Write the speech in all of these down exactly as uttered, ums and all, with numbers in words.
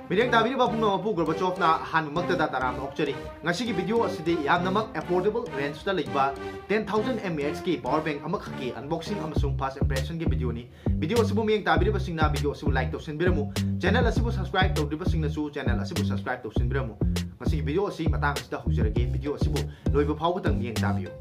ꯃꯤꯠꯌꯦꯡ ꯇꯥꯕꯤꯔꯤꯕ ꯄꯨꯝꯅꯃꯛꯄꯨ ꯒꯣꯔꯕꯥꯆꯣꯞꯅ ꯑꯍꯥꯟꯕꯃꯛꯇꯗ ꯇꯔꯥꯝꯅ ꯑꯣꯛꯆꯔꯤ꯫ ꯉꯁꯤꯒꯤ video ꯑꯁꯤꯗꯤ ꯌꯥꯝꯅꯃꯛ affordable range ꯇ ꯂꯩꯕ ten thousand mAh ꯀꯤ power bank ꯑꯃꯈꯛꯀꯤ unboxing ꯑꯃꯁꯨꯡ first impression ꯒꯤ video ꯅꯤ꯫ Video ꯑꯁꯤꯕꯨ ꯃꯤꯠꯌꯦꯡ ꯇꯥꯕꯤꯔꯤꯕꯁꯤꯡꯅ video ꯑꯁꯤꯕꯨ like ꯇꯧꯁꯤꯟꯕꯤꯔꯝꯃꯨ꯫ Channel ꯑꯁꯤꯕꯨ subscribe ꯇꯧꯗ꯭ꯔꯤꯕꯁꯤꯡꯅꯁꯨ channel ꯑꯁꯤꯕꯨ subscribe ꯇꯧꯁꯤꯟꯕꯤꯔꯝꯃꯨ꯫ ꯉꯁꯤꯒꯤ video ꯑꯁꯤ ꯃꯇꯥꯡ ꯑꯁꯤꯗ ꯍꯧꯖꯔꯒꯦ꯫ Video ꯑꯁꯤꯕꯨ ꯂꯣꯏꯕ ꯐꯥꯎꯕꯗꯪ ꯃꯤꯠꯌꯦꯡ ꯇꯥꯕꯤꯌꯨ꯫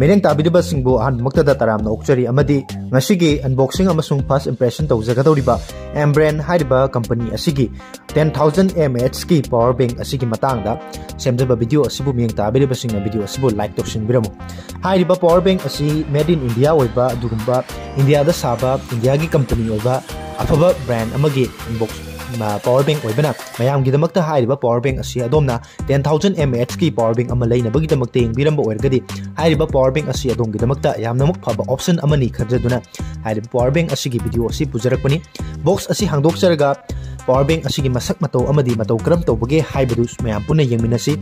ꯃꯤꯠꯌꯦꯡ ꯇꯥꯕꯤꯔꯤꯕꯁꯤꯡꯕꯨ ꯑꯍꯥꯟꯕꯃꯛꯇꯗ ꯇꯔꯥꯝꯅ ꯑꯣꯛꯆꯔꯤ ꯑꯃꯗꯤ ꯉꯁꯤꯒꯤ unboxing ꯑꯃꯁꯨꯡ first impression ꯇꯧꯖꯒꯗꯧꯔꯤꯕ M brand ꯍꯥꯏꯔꯤꯕ company ꯑꯁꯤꯒꯤ ten thousand mAh ꯀꯤ power bank ꯑꯁꯤꯒꯤ ꯃꯇꯥꯡꯗ ꯁꯦꯝꯖꯕ video ꯑꯁꯤꯕꯨ ꯃꯤꯠꯌꯦꯡ ꯇꯥꯕꯤꯔꯤꯕꯁꯤꯡꯅ video ꯑꯁꯤꯕꯨ like ꯇꯧꯁꯤꯟꯕꯤꯔꯝꯃꯨ꯫ ꯍꯥꯏꯔꯤꯕ power bank ꯑꯁꯤ made in India ꯑꯣꯏꯕ, ꯑꯗꯨꯒꯨꯝꯕ ꯏꯟꯗꯤꯌꯥꯗ ꯁꯥꯕ, ꯏꯟꯗꯤꯌꯥꯒꯤ company ꯑꯣꯏꯕ ꯑꯐꯕ brand ꯑꯃꯒꯤ unbox power bank ꯑꯣꯏꯕꯅ ꯃꯌꯥꯝꯒꯤꯗꯃꯛꯇ ꯍꯥꯏꯔꯤꯕ power bank ꯑꯁꯤ ꯑꯗꯣꯝꯅ ten thousand mAh ꯀꯤ power bank ꯑꯃ ꯂꯩꯅꯕꯒꯤꯗꯃꯛꯇ ꯌꯦꯡꯕꯤꯔꯝꯕ ꯑꯣꯏꯔꯒꯗꯤ, ꯍꯥꯏꯔꯤꯕ power bank ꯑꯁꯤ ꯑꯗꯣꯝꯒꯤꯗꯃꯛꯇ ꯌꯥꯝꯅꯃꯛ ꯐꯕ option ꯑꯃꯅꯤ ꯈꯟꯖꯗꯨꯅ ꯍꯥꯏꯔꯤꯕ power bank ꯑꯁꯤꯒꯤ video ꯑꯁꯤ ꯄꯨꯖꯔꯛꯄꯅꯤ꯫ Box ꯑꯁꯤ ꯍꯥꯡꯗꯣꯛꯆꯔꯒ power bank ꯑꯁꯤꯒꯤ ꯃꯁꯛ ꯃꯇꯧ ꯑꯃꯗꯤ ꯃꯇꯧ ꯀꯔꯝ ꯇꯧꯕꯒꯦ ꯍꯥꯏꯕꯗꯨ ꯃꯌꯥꯝ ꯄꯨꯟꯅ ꯌꯦꯡꯃꯤꯟꯅꯁꯤ꯫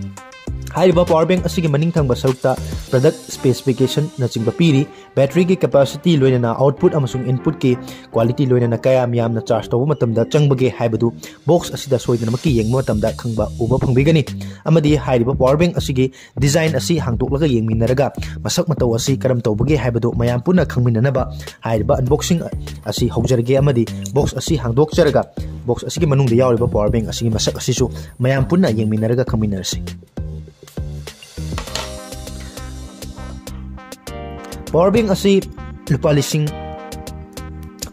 ꯍꯥꯏꯔꯤꯕ power bank ꯑꯁꯤꯒꯤ ꯃꯅꯤꯡ ꯊꯪꯕ ꯁꯔꯨꯛꯇ product specification ꯅꯆꯤꯡꯕ ꯄꯤꯔꯤ꯫ Battery ꯒꯤ capacity ꯂꯣꯏꯅꯅ output ꯑꯃꯁꯨꯡ input ꯀꯤ quality ꯂꯣꯏꯅꯅ ꯀꯌꯥꯝ ꯌꯥꯝꯅ charge ꯇꯧꯕ ꯃꯇꯝꯗ ꯆꯪꯕꯒꯦ ꯍꯥꯏꯕꯗꯨ box ꯑꯁꯤꯗ ꯁꯣꯏꯗꯅꯃꯛꯀꯤ ꯌꯦꯡꯕ ꯃꯇꯝꯗ ꯈꯪꯕ ꯎꯕ ꯐꯪꯕꯤꯒꯅꯤ꯫ ꯑꯃꯗꯤ ꯍꯥꯏꯔꯤꯕ power bank ꯑꯁꯤꯒꯤ design ꯑꯁꯤ ꯍꯥꯡꯗꯣꯛꯂꯒ ꯌꯦꯡꯃꯤꯟꯅꯔꯒ ꯃꯁꯛ ꯃꯇꯧ ꯑꯁꯤ ꯀꯔꯝ ꯇꯧꯕꯒꯦ ꯍꯥꯏꯕꯗꯨ ꯃꯌꯥꯝ ꯄꯨꯟꯅ ꯈꯪꯃꯤꯟꯅꯅꯕ ꯍꯥꯏꯔꯤꯕ unboxing ꯑꯁꯤ ꯍꯧꯖꯔꯒꯦ ꯑꯃꯗꯤ box ꯑꯁꯤ ꯍꯥꯡꯗꯣꯛꯆꯔꯒ box ꯑꯁꯤꯒꯤ ꯃꯅꯨꯡꯗ ꯌꯥꯎꯔꯤꯕ power bank ꯑꯁꯤꯒꯤ ꯃꯁꯛ ꯑꯁꯤꯁꯨ ꯃꯌꯥꯝ ꯄꯨꯟꯅ ꯌꯦꯡꯃꯤꯟꯅꯔꯒ ꯈꯪꯃꯤꯟꯅꯔꯁꯤ꯫ Power bank ꯑꯁꯤ ꯂꯨꯄꯥ ꯂꯤꯁꯤꯡ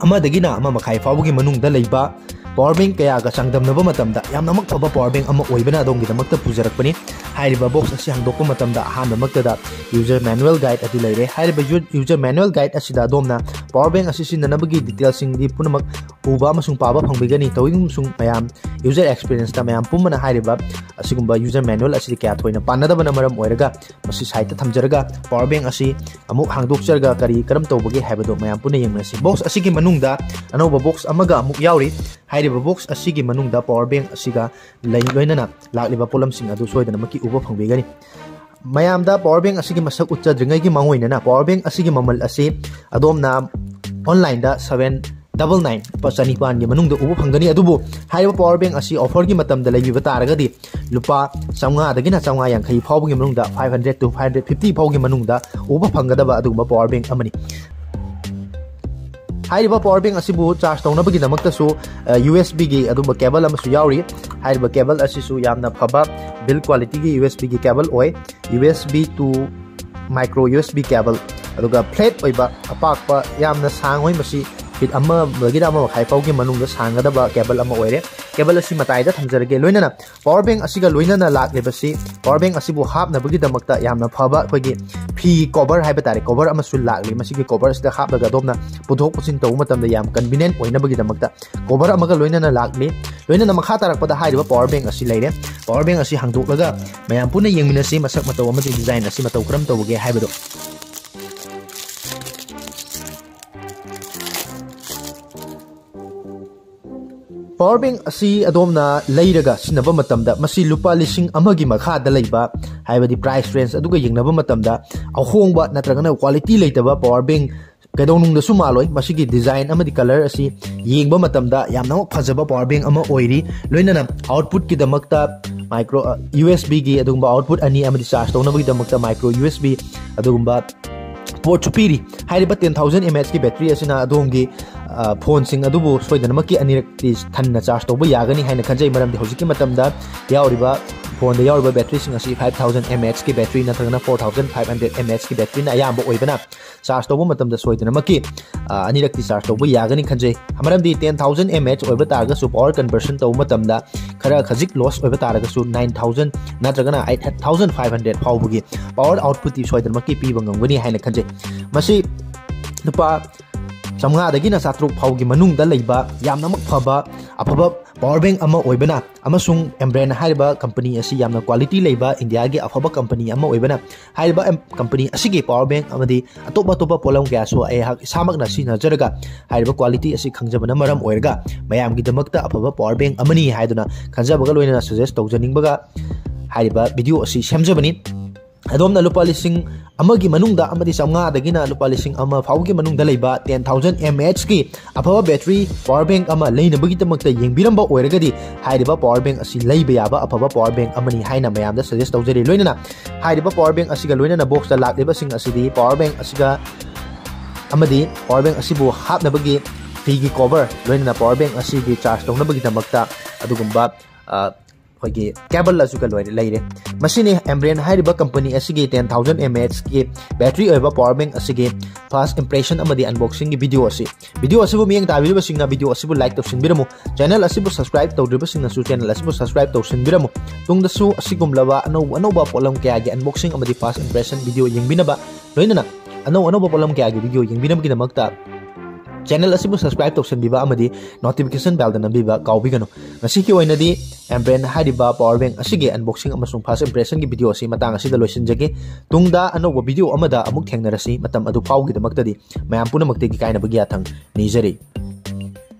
ꯑꯃꯗꯒꯤꯅ ꯑꯃ ꯃꯈꯥꯏ ꯐꯥꯎꯕꯒꯤ ꯃꯅꯨꯡꯗ ꯂꯩꯕ power bank ꯀꯌꯥꯒ ꯆꯥꯡꯗꯝꯅꯕ ꯃꯇꯝꯗ ꯌꯥꯝꯅꯃꯛ ꯐꯕ power bank ꯑꯃ ꯑꯣꯏꯕꯅ ꯑꯗꯣꯝꯒꯤꯗꯃꯛꯇ ꯄꯨꯖꯔꯛꯄꯅꯤ꯫ ꯍꯥꯏꯔꯤꯕ box ꯑꯁꯤ ꯍꯥꯡꯗꯣꯛꯄ ꯃꯇꯝꯗ ꯑꯍꯥꯟꯕꯃꯛꯇꯗ user manual guide ꯑꯗꯨ ꯂꯩꯔꯦ꯫ ꯍꯥꯏꯔꯤꯕ yu-, user manual guide ꯑꯁꯤꯗ ꯑꯗꯣꯝꯅ power bank ꯑꯁꯤ ꯁꯤꯖꯤꯟꯅꯅꯕꯒꯤ detail ꯁꯤꯡꯗꯤ ꯄꯨꯝꯅꯃꯛ ꯎꯕ ꯑꯃꯁꯨꯡ ꯄꯥꯕ ꯐꯪꯕꯤꯒꯅꯤ꯫ ꯇꯧꯏꯒꯨꯝꯕꯁꯨꯡ ꯃꯌꯥꯝ user experience ꯇ ꯃꯌꯥꯝ ꯄꯨꯝꯕꯅ ꯍꯥꯏꯔꯤꯕ ꯑꯁꯤꯒꯨꯝꯕ user manual ꯑꯁꯤꯗꯤ ꯀꯌꯥ ꯊꯣꯏꯅ ꯄꯥꯟꯅꯗꯕꯅ ꯃꯔꯝ ꯑꯣꯏꯔꯒ ꯃꯁꯤ side ꯇ ꯊꯝꯖꯔꯒ power bank ꯑꯁꯤ ꯑꯃꯨꯛ ꯍꯥꯡꯗꯣꯛꯆꯔꯒ ꯀꯔꯤ ꯀꯔꯝ ꯇꯧꯕꯒꯦ ꯍꯥꯏꯕꯗꯨ ꯃꯌꯥꯝ ꯄꯨꯟꯅ ꯌꯦꯡꯃꯤꯟꯅꯁꯤ꯫ Box ꯑꯁꯤꯒꯤ ꯃꯅꯨꯡꯗ ꯑꯅꯧꯕ box ꯑꯃꯒ ꯑꯃꯨꯛ ꯌꯥꯎꯔꯤ꯫ ꯍꯥꯏꯔꯤꯕ box ꯑꯁꯤꯒꯤ ꯃꯅꯨꯡꯗ power bank ꯑꯁꯤꯒ ꯂꯩ-, ꯂꯣꯏꯅꯅ ꯂꯥꯛꯂꯤꯕ ꯄꯣꯠꯂꯝꯁꯤꯡ ꯑꯗꯨ ꯁꯣꯏꯗꯅꯃꯛꯀꯤ ꯎꯕ ꯐꯪꯕꯤꯒꯅꯤ꯫ ꯃꯌꯥꯝꯗ power bank ꯑꯁꯤꯒꯤ ꯃꯁꯛ ꯎꯠꯆꯗ꯭ꯔꯤꯉꯩꯒꯤ ꯃꯥꯡꯑꯣꯏꯅꯅ power bank ꯑꯁꯤꯒꯤ ꯃꯃꯜ ꯑꯁꯤ ꯑꯗꯣꯝꯅ online ꯗ seven double nine, ꯂꯨꯄꯥ ꯆꯅꯤꯄꯥꯟꯒꯤ ꯃꯅꯨꯡꯗ ꯎꯕ ꯐꯪꯒꯅꯤ꯫ ꯑꯗꯨꯕꯨ ꯍꯥꯏꯔꯤꯕ power bank ꯑꯁꯤ offerꯒꯤ ꯃꯇꯝꯗ ꯂꯩꯕꯤꯕ ꯇꯥꯔꯒꯗꯤ ꯂꯨꯄꯥ ꯆꯥꯝꯃꯉꯥꯗꯒꯤꯅ ꯆꯥꯝꯃꯉꯥ ꯌꯥꯡꯈꯩ ꯐꯥꯎꯕꯒꯤ ꯃꯅꯨꯡꯗ, five hundred to five hundred fifty ꯐꯥꯎꯒꯤ ꯃꯅꯨꯡꯗ ꯎꯕ ꯐꯪꯒꯗꯕ ꯑꯗꯨꯒꯨꯝꯕ power bank ꯑꯃꯅꯤ꯫ ꯍꯥꯏꯔꯤꯕ power bank ꯑꯁꯤꯕꯨ charge ꯇꯧꯅꯕꯒꯤꯗꯃꯛꯇꯁꯨ USBꯒꯤ ꯑꯗꯨꯒꯨꯝꯕ cable ꯑꯃꯁꯨ ꯌꯥꯎꯔꯤ꯫ ꯍꯥꯏꯔꯤꯕ cable ꯑꯁꯤꯁꯨ ꯌꯥꯝꯅ ꯐꯕ build qualityꯒꯤ USBꯒꯤ cable ꯑꯣꯏ꯫ USB to micro USB cable, ꯑꯗꯨꯒ flat ꯑꯣꯏꯕ, ꯑꯄꯥꯛꯄ, ꯌꯥꯝꯅ ꯁꯥꯡ ꯑꯣꯏ꯫ ꯃꯁꯤ feet ꯑꯃꯗꯒꯤꯅ ꯑꯃ ꯃꯈꯥꯏ ꯐꯥꯎꯒꯤ ꯃꯅꯨꯡꯗ ꯁꯥꯡꯒꯗꯕ cable ꯑꯃ ꯑꯣꯏꯔꯦ꯫ Cable ꯑꯁꯤ ꯃꯇꯥꯏꯗ ꯊꯝꯖꯔꯒꯦ꯫ ꯂꯣꯏꯅꯅ power bank ꯑꯁꯤꯒ ꯂꯣꯏꯅꯅ ꯂꯥꯛꯂꯤꯕꯁꯤ, power bank ꯑꯁꯤꯕꯨ ꯍꯥꯞꯅꯕꯒꯤꯗꯃꯛꯇ ꯌꯥꯝꯅ ꯐꯕ ꯑꯩꯈꯣꯏꯒꯤ ꯐꯤ cover ꯍꯥꯏꯕ ꯇꯥꯔꯦ, cover ꯑꯃꯁꯨ ꯂꯥꯛꯂꯤ꯫ ꯃꯁꯤꯒꯤ cover ꯑꯁꯤꯗ ꯍꯥꯞꯂꯒ ꯑꯗꯣꯝꯅ ꯄꯨꯊꯣꯛ ꯄꯨꯁꯤꯟ ꯇꯧꯕ ꯃꯇꯝꯗ ꯌꯥꯝ convenient ꯑꯣꯏꯅꯕꯒꯤꯗꯃꯛꯇ cover ꯑꯃꯒ ꯂꯣꯏꯅꯅ ꯂꯥꯛꯂꯤ꯫ ꯂꯣꯏꯅꯅ ꯃꯈꯥ ꯇꯥꯔꯛꯄꯗ ꯍꯥꯏꯔꯤꯕ power bank ꯑꯁꯤ ꯂꯩꯔꯦ꯫ Power bank ꯑꯁꯤ ꯍꯥꯡꯗꯣꯛꯂꯒ ꯃꯌꯥꯝ ꯄꯨꯟꯅ ꯌꯦꯡꯃꯤꯟꯅꯁꯤ, ꯃꯁꯛ ꯃꯇꯧ ꯑꯃꯗꯤ design ꯑꯁꯤ ꯃꯇꯧ ꯀꯔꯝ ꯇꯧꯕꯒꯦ ꯍꯥꯏꯕꯗꯣ꯫ Power bank ꯑꯁꯤ ꯑꯗꯣꯝꯅ ꯂꯩꯔꯒ ꯁꯤꯖꯤꯟꯅꯕ ꯃꯇꯝꯗ, ꯃꯁꯤ ꯂꯨꯄꯥ ꯂꯤꯁꯤꯡ ꯑꯃꯒꯤ ꯃꯈꯥꯗ ꯂꯩꯕ, ꯍꯥꯏꯕꯗꯤ price range ꯑꯗꯨꯒ ꯌꯦꯡꯅꯕ ꯃꯇꯝꯗ, ꯑꯍꯣꯡꯕ ꯅꯠꯇ꯭ꯔꯒꯅ quality ꯂꯩꯇꯕ power bank ꯀꯩꯗꯧꯅꯨꯡꯗꯁꯨ ꯃꯥꯜꯂꯣꯏ꯫ ꯃꯁꯤꯒꯤ design ꯑꯃꯗꯤ colour ꯑꯁꯤ ꯌꯦꯡꯕ ꯃꯇꯝꯗ ꯌꯥꯝꯅꯃꯛ ꯐꯖꯕ power bank ꯑꯃ ꯑꯣꯏꯔꯤ꯫ ꯂꯣꯏꯅꯅ outputꯀꯤꯗꯃꯛꯇ micro, USBꯒꯤ ꯑꯗꯨꯒꯨꯝꯕ output ꯑꯅꯤ ꯑꯃꯗꯤ charge ꯇꯧꯅꯕꯒꯤꯗꯃꯛꯇ micro USB ꯑꯗꯨꯒꯨꯝꯕ portꯁꯨ ꯄꯤꯔꯤ꯫ ꯍꯥꯏꯔꯤꯕ ten thousand mAhꯀꯤ battery ꯑꯁꯤꯅ ꯑꯗꯣꯝꯒꯤ phoneꯁꯤꯡ ꯑꯗꯨꯕꯨ ꯁꯣꯏꯗꯅꯃꯛꯀꯤ ꯑꯅꯤꯔꯛꯇꯤ ꯊꯟꯅ charge ꯇꯧꯕ ꯌꯥꯒꯅꯤ ꯍꯥꯏꯅ ꯈꯟꯖꯩ꯫ ꯃꯔꯝꯗꯤ ꯍꯧꯖꯤꯛꯀꯤ ꯃꯇꯝꯗ ꯌꯥꯎꯔꯤꯕ, phoneꯗ ꯌꯥꯎꯔꯤꯕ batteryꯁꯤꯡ ꯑꯁꯤ five thousand mAhꯀꯤ battery ꯅꯠꯇ꯭ꯔꯒꯅ four thousand five hundred mAhꯀꯤ batteryꯅ ꯑꯌꯥꯝꯕ ꯑꯣꯏꯕꯅ, charge ꯇꯧꯕ ꯃꯇꯝꯗ ꯁꯣꯏꯗꯅꯃꯛꯀꯤ ꯑꯅꯤꯔꯛꯇꯤ charge ꯇꯧꯕ ꯌꯥꯒꯅꯤ ꯈꯟꯖꯩ꯫ ꯃꯔꯝꯗꯤ ten thousand mAh ꯑꯣꯏꯕ ꯇꯥꯔꯒꯁꯨ power conversion ꯇꯧꯕ ꯃꯇꯝꯗ ꯈꯔ ꯈꯖꯤꯛ loss ꯑꯣꯏꯕ ꯇꯥꯔꯒꯁꯨ nine thousand ꯅꯠꯇ꯭ꯔꯒꯅ eight thousand five hundred ꯐꯥꯎꯕꯒꯤ power outputꯇꯤ ꯁꯣꯏꯗꯅꯃꯛꯀꯤ ꯄꯤꯕ ꯉꯝꯒꯅꯤ ꯍꯥꯏꯅ ꯈꯟꯖꯩ꯫ ꯃꯁꯤ ꯂꯨꯄꯥ ꯆꯥꯝꯃꯉꯥꯗꯒꯤꯅ ꯆꯥꯇ꯭ꯔꯨꯛ ꯐꯥꯎꯒꯤ ꯃꯅꯨꯡꯗ ꯂꯩꯕ ꯌꯥꯝꯅꯃꯛ ꯐꯕ, ꯑꯐꯕ power bank ꯑꯃ ꯑꯣꯏꯕꯅ ꯑꯃꯁꯨꯡ Embrand ꯍꯥꯏꯔꯤꯕ company ꯑꯁꯤ ꯌꯥꯝꯅ quality ꯂꯩꯕ Indiaꯒꯤ ꯑꯐꯕ company ꯑꯃ ꯑꯣꯏꯕꯅ, ꯍꯥꯏꯔꯤꯕ company ꯑꯁꯤꯒꯤ power bank ꯑꯃꯗꯤ ꯑꯇꯣꯞ ꯑꯇꯣꯞꯄ ꯄꯣꯠꯂꯝ ꯀꯌꯥꯁꯨ ꯑꯩꯍꯥꯛ ꯏꯁꯥꯃꯛꯅ ꯁꯤꯖꯤꯟꯅꯖꯔꯒ ꯍꯥꯏꯔꯤꯕ quality ꯑꯁꯤ ꯈꯪꯖꯕꯅ ꯃꯔꯝ ꯑꯣꯏꯔꯒ ꯃꯌꯥꯝꯒꯤꯗꯃꯛꯇ ꯑꯐꯕ power bank ꯑꯃꯅꯤ ꯍꯥꯏꯗꯨꯅ ꯈꯟꯖꯕꯒ ꯂꯣꯏꯅꯅ suggest ꯇꯧꯖꯅꯤꯡꯕꯒ ꯍꯥꯏꯔꯤꯕ video ꯑꯁꯤ ꯁꯦꯝꯖꯕꯅꯤ꯫ ꯑꯗꯣꯝꯅ ꯂꯨꯄꯥ ꯂꯤꯁꯤꯡ ꯑꯃꯒꯤ ꯃꯅꯨꯡꯗ ꯑꯃꯗꯤ ꯆꯥꯝꯃꯉꯥꯗꯒꯤꯅ ꯂꯨꯄꯥ ꯂꯤꯁꯤꯡ ꯑꯃ ꯐꯥꯎꯕꯒꯤ ꯃꯅꯨꯡꯗ ꯂꯩꯕ ten thousand mAh ꯀꯤ ꯑꯐꯕ battery power bank ꯑꯃ ꯂꯩꯅꯕꯒꯤꯗꯃꯛꯇ ꯌꯦꯡꯕꯤꯔꯝꯕ ꯑꯣꯏꯔꯒꯗꯤ, ꯍꯥꯏꯔꯤꯕ power bank ꯑꯁꯤ ꯂꯩꯕ ꯌꯥꯕ ꯑꯐꯕ power bank ꯑꯃꯅꯤ ꯍꯥꯏꯅ ꯃꯌꯥꯝꯗ suggest ꯇꯧꯖꯔꯤ꯫ ꯂꯣꯏꯅꯅ ꯍꯥꯏꯔꯤꯕ power bank ꯑꯁꯤꯒ ꯂꯣꯏꯅꯅ box ꯇ ꯂꯥꯛꯂꯤꯕꯁꯤꯡ ꯑꯁꯤꯗꯤ power bank ꯑꯁꯤꯒ ꯑꯃꯗꯤ power bank ꯑꯁꯤꯕꯨ ꯍꯥꯞꯅꯕꯒꯤ ꯐꯤꯒꯤ cover, ꯂꯣꯏꯅꯅ power bank ꯑꯁꯤꯒꯤ charge ꯇꯧꯅꯕꯒꯤꯗꯃꯛꯇ ꯑꯗꯨꯒꯨꯝꯕ, ꯑ, ꯑꯩꯈꯣꯏꯒꯤ cable ꯑꯁꯤꯒ ꯂꯣꯏꯅ ꯂꯩꯔꯦ꯫ ꯃꯁꯤꯅꯤ Embrand ꯍꯥꯏꯔꯤꯕ company ꯑꯁꯤꯒꯤ ten thousand mAh ꯀꯤ battery ꯑꯣꯏꯕ power bank ꯑꯁꯤꯒꯤ first impression ꯑꯃꯗꯤ unboxing ꯒꯤ video ꯑꯁꯤ꯫ Video ꯑꯁꯤꯕꯨ ꯃꯤꯠꯌꯦꯡ ꯇꯥꯕꯤꯔꯤꯕꯁꯤꯡꯅ video ꯑꯁꯤꯕꯨ like ꯇꯧꯁꯤꯟꯕꯤꯔꯝꯃꯨ꯫ Channel ꯑꯁꯤꯕꯨ subscribe ꯇꯧꯗ꯭ꯔꯤꯕꯁꯤꯡꯅꯁꯨ channel ꯑꯁꯤꯕꯨ subscribe ꯇꯧꯁꯤꯟꯕꯤꯔꯝꯃꯨ꯫ ꯇꯨꯡꯗꯁꯨ ꯑꯁꯤꯒꯨꯝꯂꯕ ꯑꯅꯧ ꯑꯅꯧꯕ ꯄꯣꯠꯂꯝ ꯀꯌꯥꯒꯤ unboxing ꯑꯃꯗꯤ first impression video ꯌꯦꯡꯕꯤꯅꯕ, ꯂꯣꯏꯅꯅ ꯑꯅꯧ ꯑꯅꯧꯕ ꯄꯣꯠꯂꯝ ꯀꯌꯥꯒꯤ video ꯌꯦꯡꯕꯤꯅꯕꯒꯤꯗꯃꯛꯇ channel ꯑꯁꯤꯕꯨ subscribe ꯇꯧꯁꯤꯟꯕꯤꯕ ꯑꯃꯗꯤ notification bell ꯗ ꯅꯝꯕꯤꯕ ꯀꯥꯎꯕꯤꯒꯅꯨ꯫ ꯉꯁꯤꯒꯤ ꯑꯣꯏꯅꯗꯤ Embrand ꯍꯥꯏꯔꯤꯕ power bank ꯑꯁꯤꯒꯤ unboxing ꯑꯃꯁꯨꯡ first impression ꯒꯤ video ꯑꯁꯤ ꯃꯇꯥꯡ ꯑꯁꯤꯗ ꯂꯣꯏꯁꯤꯟꯖꯒꯦ꯫ ꯇꯨꯡꯗ ꯑꯅꯧꯕ video ꯑꯃꯗ ꯑꯃꯨꯛ ꯊꯦꯡꯅꯔꯁꯤ꯫ ꯃꯇꯝ ꯑꯗꯨ ꯐꯥꯎꯒꯤꯗꯃꯛꯇꯗꯤ ꯃꯌꯥꯝ ꯄꯨꯝꯅꯃꯛꯇꯒꯤ ꯀꯥꯏꯅꯕꯒꯤ ꯌꯥꯊꯪ ꯅꯤꯖꯔꯤ꯫